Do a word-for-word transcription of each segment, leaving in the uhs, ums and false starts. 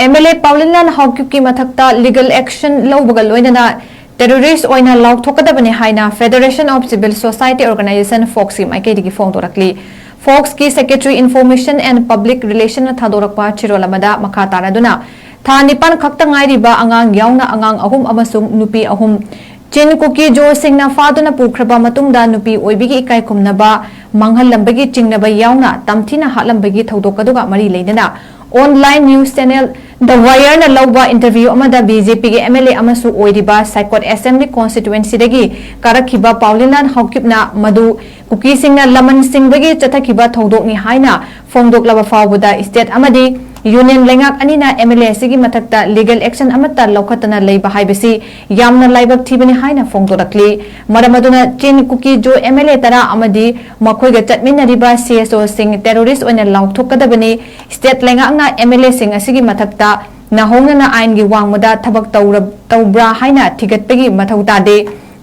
M L A ꯄꯥꯎꯂꯤꯟꯂꯥꯜ ꯍꯥꯎꯀꯤꯞꯀꯤ ꯃꯊꯛꯇ legal action ꯂꯧꯕꯒ ꯂꯣꯏꯅꯅ terrorist ꯑꯣꯏꯅ ꯂꯥꯎꯊꯣꯛꯀꯗꯕꯅꯤ ꯍꯥꯏꯅ Federation of Civil Society Organization, ꯐꯣꯛꯁꯀꯤ ꯃꯥꯏꯀꯩꯗꯒꯤ ꯐꯣꯡꯗꯣꯔꯛꯂꯤ꯫ ꯐꯣꯛꯁꯀꯤ Secretary Information and Public Relationꯅ ꯊꯥꯗꯣꯔꯛꯄ ꯆꯦꯔꯣꯜ ꯑꯃꯗ ꯃꯈꯥ ꯇꯥꯔꯗꯨꯅ, ꯊꯥ ꯅꯤꯄꯥꯟ ꯈꯛꯇ ꯉꯥꯏꯔꯤꯕ ꯑꯉꯥꯡ ꯌꯥꯎꯅ ꯑꯉꯥꯡ ꯑꯍꯨꯝ ꯑꯃꯁꯨꯡ ꯅꯨꯄꯤ ꯑꯍꯨꯝ ꯆꯤꯟ ꯀꯨꯀꯤ ꯖꯣꯁꯤꯡꯅ ꯐꯥꯗꯨꯅ ꯄꯨꯈ꯭ꯔꯕ ꯃꯇꯨꯡꯗ ꯅꯨꯄꯤ ꯑꯣꯏꯕꯤꯒꯤ ꯏꯀꯥꯏ ꯈꯨꯝꯅꯕ ꯃꯥꯡꯍꯜꯂꯝꯕꯒꯤ ꯆꯤꯡꯅꯕ ꯌꯥꯎꯅ ꯇꯝꯊꯤꯅ ꯍꯥꯠꯂꯝꯕꯒꯤ ꯊꯧꯗꯣꯛ ꯑꯗꯨꯒ ꯃꯔꯤ ꯂꯩꯅꯅ online news channel The Wireꯅ ꯂꯧꯕ interview ꯑꯃꯗ BJPꯒꯤ MLA ꯑꯃꯁꯨ ꯑꯣꯏꯔꯤꯕ ꯁꯥꯏꯀꯣꯠ Assembly Constituencyꯗꯒꯤ ꯀꯥꯔꯛꯈꯤꯕ ꯄꯥꯎꯂꯤꯟꯂꯥꯜ ꯍꯥꯎꯀꯤꯞꯅ ꯃꯗꯨ ꯀꯨꯀꯤꯁꯤꯡꯅ ꯂꯃꯟ ꯁꯤꯡꯕꯒꯤ ꯆꯠꯊꯈꯤꯕ ꯊꯧꯗꯣꯛꯅꯤ ꯍꯥꯏꯅ ꯐꯣꯡꯗꯣꯛꯂꯕ ꯐꯥꯎꯕꯗ state ꯑꯃꯗꯤ union ꯂꯩꯉꯥꯛ ꯑꯅꯤꯅ MLA ꯑꯁꯤꯒꯤ ꯃꯊꯛꯇ legal action ꯑꯃꯠꯇ ꯂꯧꯈꯠꯇꯅ ꯂꯩꯕ ꯍꯥꯏꯕꯁꯤ ꯌꯥꯝꯅ ꯂꯥꯏꯕꯛ ꯊꯤꯕꯅꯤ ꯍꯥꯏꯅ ꯐꯣꯡꯗꯣꯔꯛꯂꯤ꯫ ꯃꯔꯝ ꯑꯗꯨꯅ ꯆꯤꯟ ꯀꯨꯀꯤ ꯖꯣ MLA ꯇꯔꯥ ꯑꯃꯗꯤ ꯃꯈꯣꯏꯒ ꯆꯠꯃꯤꯟꯅꯔꯤꯕ CSOꯁꯤꯡ terrorist ꯑꯣꯏꯅ ꯂꯥꯎꯊꯣꯛꯀꯗꯕꯅꯤ꯫ State ꯂꯩꯉꯥꯛꯅ MLAꯁꯤꯡ ꯑꯁꯤꯒꯤ ꯃꯊꯛꯇ ꯅꯍꯧꯅꯅ ꯑꯥꯏꯟꯒꯤ ꯋꯥꯡꯃꯗ ꯊꯕꯛ ꯇꯧꯔ-, ꯇꯧꯕ꯭ꯔꯥ ꯍꯥꯏꯅ ꯊꯤꯒꯠꯄꯒꯤ ꯃꯊꯧ ꯇꯥꯗꯦ꯫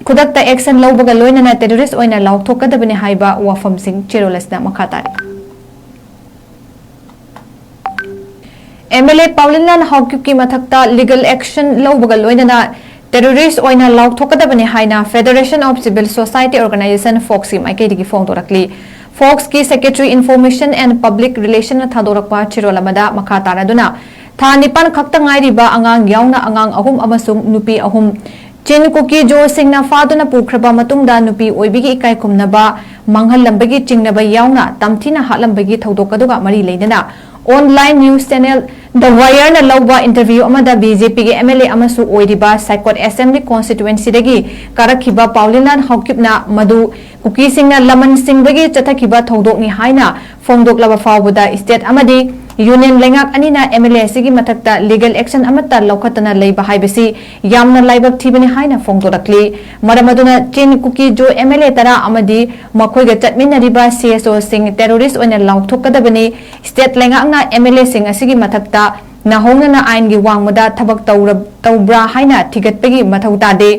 ꯈꯨꯗꯛꯇ action ꯂꯧꯕꯒ ꯂꯣꯏꯅꯅ terrorist ꯑꯣꯏꯅ ꯂꯥꯎꯊꯣꯛꯀꯗꯕꯅꯤ ꯍꯥꯏꯕ ꯋꯥꯐꯝꯁꯤꯡ ꯆꯦꯔꯣꯜ ꯑꯁꯤꯗ ꯃꯈꯥ ꯇꯥꯔꯤ꯫ MLA ꯄꯥꯎꯂꯤꯟꯂꯥꯜ ꯍꯥꯎꯀꯤꯞꯀꯤ ꯃꯊꯛꯇ legal action ꯂꯧꯕꯒ ꯂꯣꯏꯅꯅ terrorist ꯑꯣꯏꯅ ꯂꯥꯎꯊꯣꯛꯀꯗꯕꯅꯤ ꯍꯥꯏꯅ Federation of Civil Society Organization, ꯐꯣꯛꯁꯀꯤ ꯃꯥꯏꯀꯩꯗꯒꯤ ꯐꯣꯡꯗꯣꯔꯛꯂꯤ꯫ ꯐꯣꯛꯁꯀꯤ Secretary Information and Public Relationꯅ ꯊꯥꯗꯣꯔꯛꯄ ꯆꯦꯔꯣꯜ ꯑꯃꯗ ꯃꯈꯥ ꯇꯥꯔꯗꯨꯅ, ꯊꯥ ꯅꯤꯄꯥꯟ ꯈꯛꯇ ꯉꯥꯏꯔꯤꯕ ꯑꯉꯥꯡ ꯌꯥꯎꯅ ꯑꯉꯥꯡ ꯑꯍꯨꯝ ꯑꯃꯁꯨꯡ ꯅꯨꯄꯤ ꯑꯍꯨꯝ ꯆꯤꯟ ꯀꯨꯀꯤ ꯖꯣꯁꯤꯡꯅ ꯐꯥꯗꯨꯅ ꯄꯨꯈ꯭ꯔꯕ ꯃꯇꯨꯡꯗ ꯅꯨꯄꯤ ꯑꯣꯏꯕꯤꯒꯤ ꯏꯀꯥꯏ ꯈꯨꯝꯅꯕ ꯃꯥꯡꯍꯜꯂꯝꯕꯒꯤ ꯆꯤꯡꯅꯕ ꯌꯥꯎꯅ ꯇꯝꯊꯤꯅ ꯍꯥꯠꯂꯝꯕꯒꯤ ꯊꯧꯗꯣꯛ ꯑꯗꯨꯒ ꯃꯔꯤ ꯂꯩꯅꯅ online news channel The Wireꯅ ꯂꯧꯕ interview ꯑꯃꯗ BJPꯒꯤ MLA ꯑꯃꯁꯨ ꯑꯣꯏꯔꯤꯕ ꯁꯥꯏꯀꯣꯠ Assembly Constituencyꯗꯒꯤ ꯀꯥꯔꯛꯈꯤꯕ ꯄꯥꯎꯂꯤꯟꯂꯥꯜ ꯍꯥꯎꯀꯤꯞꯅ ꯃꯗꯨ ꯀꯨꯀꯤꯁꯤꯡꯅ ꯂꯃꯟ ꯁꯤꯡꯕꯒꯤ ꯆꯠꯊꯈꯤꯕ ꯊꯧꯗꯣꯛꯅꯤ ꯍꯥꯏꯅ ꯐꯣꯡꯗꯣꯛꯂꯕ ꯐꯥꯎꯕꯗ state ꯑꯃꯗꯤ union ꯂꯩꯉꯥꯛ ꯑꯅꯤꯅ MLA ꯑꯁꯤꯒꯤ ꯃꯊꯛꯇ legal action ꯑꯃꯠꯇ ꯂꯧꯈꯠꯇꯅ ꯂꯩꯕ ꯍꯥꯏꯕꯁꯤ ꯌꯥꯝꯅ ꯂꯥꯏꯕꯛ ꯊꯤꯕꯅꯤ ꯍꯥꯏꯅ ꯐꯣꯡꯗꯣꯔꯛꯂꯤ꯫ ꯃꯔꯝ ꯑꯗꯨꯅ ꯆꯤꯟ ꯀꯨꯀꯤ ꯖꯣ MLA ꯇꯔꯥ ꯑꯃꯗꯤ ꯃꯈꯣꯏꯒ ꯆꯠꯃꯤꯟꯅꯔꯤꯕ CSOꯁꯤꯡ terrorist ꯑꯣꯏꯅ ꯂꯥꯎꯊꯣꯛꯀꯗꯕꯅꯤ꯫ State ꯂꯩꯉꯥꯛꯅ MLAꯁꯤꯡ ꯑꯁꯤꯒꯤ ꯃꯊꯛꯇ ꯅꯍꯧꯅꯅ ꯑꯥꯏꯟꯒꯤ ꯋꯥꯡꯃꯗ ꯊꯕꯛ ꯇꯧꯔ-, ꯇꯧꯕ꯭ꯔꯥ ꯍꯥꯏꯅ ꯊꯤꯒꯠꯄꯒꯤ ꯃꯊꯧ ꯇꯥꯗꯦ꯫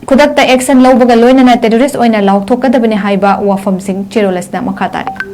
ꯈꯨꯗꯛꯇ action ꯂꯧꯕꯒ ꯂꯣꯏꯅꯅ terrorist ꯑꯣꯏꯅ ꯂꯥꯎꯊꯣꯛꯀꯗꯕꯅꯤ ꯍꯥꯏꯕ ꯋꯥꯐꯝꯁꯤꯡ ꯆꯦꯔꯣꯜ ꯑꯁꯤꯗ ꯃꯈꯥ ꯇꯥꯔꯤ꯫